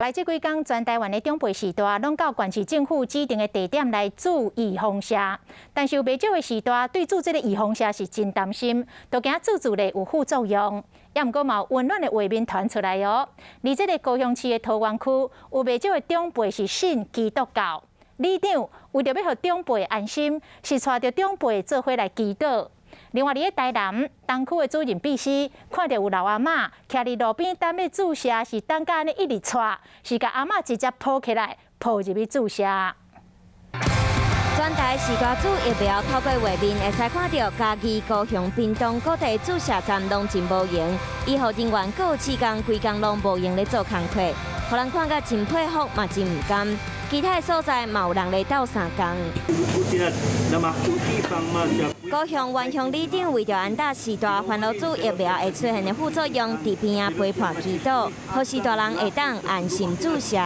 來這幾工，全台灣的長輩序大攏到縣市政府指定的地點來注預防射，但是有袂少的序大對注這个預防射是真擔心，都驚注注咧有副作用。也毋過嘛有溫暖的畫面傳出來哦。佇這个高雄市的桃園區，有袂少的長輩是信基督教，里長為著欲予長輩安心，是帶著長輩做伙來祈禱。另外，佇咧台南東區的主任秘書看著有老阿嬤徛佇路邊等欲注射，是等甲按呢一直掣，是共阿嬤直接抱起來抱入去注射。全台序大注疫苗透過畫面會使看著嘉義、高雄、屏東各地注射站攏真無閒，醫護人員閣有志工規工攏無閒咧做工課，予人看甲真佩服嘛真毋甘。其他的所在嘛有人咧鬥相共。高雄原鄉里長為著安搭序大煩惱注疫苗會出現的副作用，佇邊仔陪伴祈禱，予序大人會當安心注射。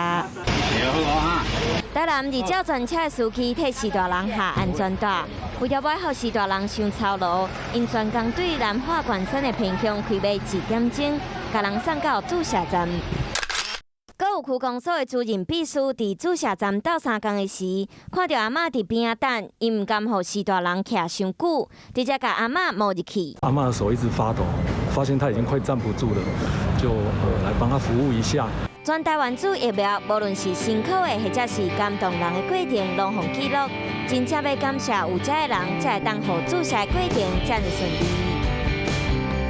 台南二轎專車司機替序大人下安全帶，為著莫予序大人傷操勞，𪜶專工對南化關山的偏鄉開欲一點鐘，共人送到注射站。閣有區公所的主任秘書佇注射站鬥相共的時，看著阿嬤佇邊仔等，伊毋甘予序大人徛傷久，直接共阿嬤摸入去。阿嬤的手一直發抖，發現她已經快站不住了，就來幫她服務一下。全台灣注疫苗，無論是辛苦的，或者是感動人的過程，攏予記錄。真正欲感謝有遮的人，才會當予注射的過程遮爾順利。